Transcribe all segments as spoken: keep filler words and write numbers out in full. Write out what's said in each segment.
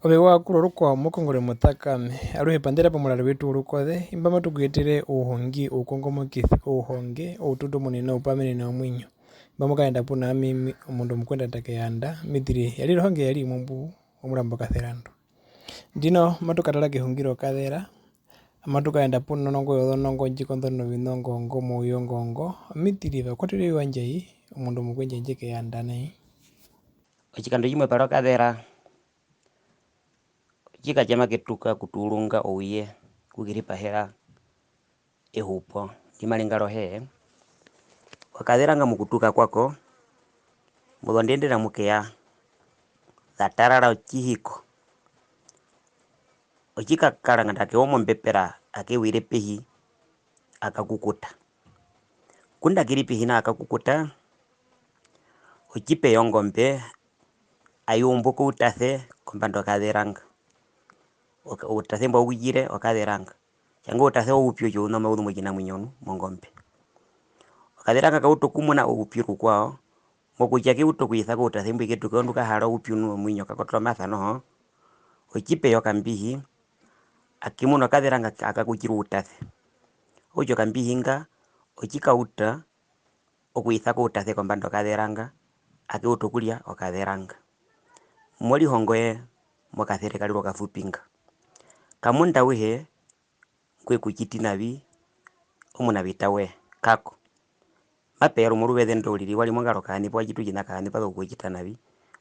Ove wa kura rukwao mokongore motakame, aruhe panḓera pomurari wetu worukoze, imba matu ku etere ouhongi, oukongomokithi, ouhonge, oututumunine, oupamenene womuinyo. Imba mo kaenda puna ami, mi-, omundu omukwenda ta ke yanda, mitiri ya rire ohonge ya ri imwe mbu omurambo Kaserandu. Ndino matu katara kehungi rokazera, amatu kaenda puna onongo yozonongo ndji konḓonona ovinongo ngo mouyongo ngo, mitiri va kwatere oviwa ndjai, omundu omukwendja ndje ke yanda nai. Otjikando tjimwe pa ri okazera, otjikatja make tuka okutuurunga ouye, ku ke ripahera ehupo ndi mari nga rohe. Okazera nga mokutuka kwako, mozondendera mu ke ya za tarara otjihiko. Otjikakara nganda ake wa mombepera, ake wire pehi, aka kukuta. Ngunda ake ri pehi nao aka kukuta, otjipe yongombe ai umbu koutase kombanda okazera nga. Oka-, outase mbwa ukukire okazera nga. Tjanga outase oupyu otjo u na omauzeu motjinamuinyo nu mongombe. Okazera nga ka uta okumuna oupyu rukwao, mokutja ke uta okuisa koutase mbwi ke tuka, orondu ka hara oupyu nu omuinyo ka kotora omasa noho, otjipe yokambihi ake munu okazera nga aka kukirwa outase. Okutja okambihi nga otjikauta okuisa koutase kombanda okazera nga, ake uta okurya okazera nga. Morihongo ye mokasere kariro okasupi nga. Kamunda auhe ngwe ku tjiti navi omunavita woye, kako. Mape ya rumwe oruveze ndo uriri, wa ri mongaro kaani poo wa tjiti otjiṋa kaani, pa zu okukutjita navi,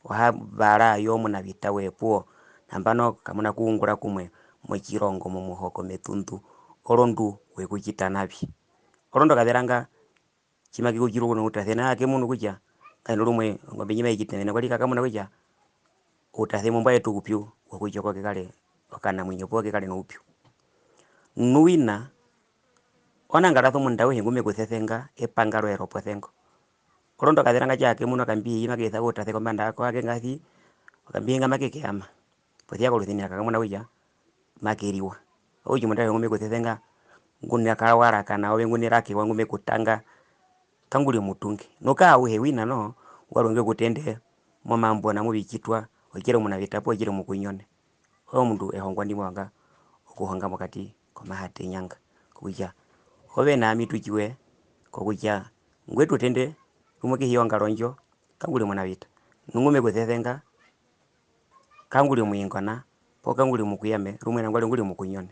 o ha vara ayo omunavita woye opuwo, nambano kamu na kuungura kumwe motjirongo, momuhoko, meṱunḓu, orondu we ku tjita navi. Orondu okazera nga tji make ku tjirwa ku na outase, nao ake munu kutja, ngahino rumwe ongombe ndji mai tjiti navi, nangwari ka kamuna kutja outase mbo mbwa eta oupyu wokutja oko ke kare okanamuinyo poo ke kare noupyu. Nu wina, onangarasi omundu auhe ngu me ku sesenga epanga roye roposengo. Orondu okazera nga tja ke munu okambihi, make isa koutase kombanda yako, ake ngasi, okambihi nga make ke yama. Posi ya korusenina ka kamuna kutja make riwa. Okutja omundu auhe ngu me ku sesenga, ngu na kawarakana ove, ngu neraka ewa, ngu me ku tanga, ka ngu ri omutunge. Nu ka auhe wina noho, warwe ngwe ku tende momambo na movitjitwa, otje ri omunavita poo otje ri omukunyone. Oyo omundu ehongwa ndi mo vanga okuhonga mokati komahatenyanga. Kokutja, ove na ami tu tjiwe kokutja ngwe tu tende rumwe kehi yongaro ndjo, ka ngu ri omunavita. Nu ngu me ku sesenga, ka ngu ri omuingona, poo ka ngu ri omukuyame, rumwe nangwari ngu ri omukunyone.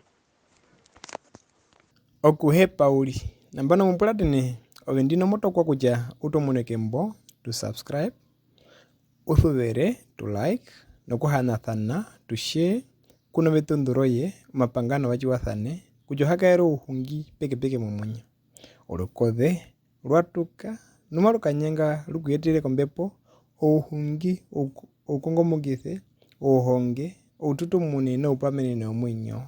Okuhepa uriri. Nambano mo puratene, ove ndino mo tokwa kutja u tomuneke mbo, tu subscribe, u suvere, tu like, nokuhanasana, tu share, ku noveṱunḓu roye, omapanga novatjiwasane, kutja o ha kaere ouhungi pekepeke momuinyo. Orukoze rwa tuka, nu maru kanyenga ru ku yetere kombepo, ouhungi, ouku-, oukongomokise, ouhonge, oututumune noupamenene womuinyo.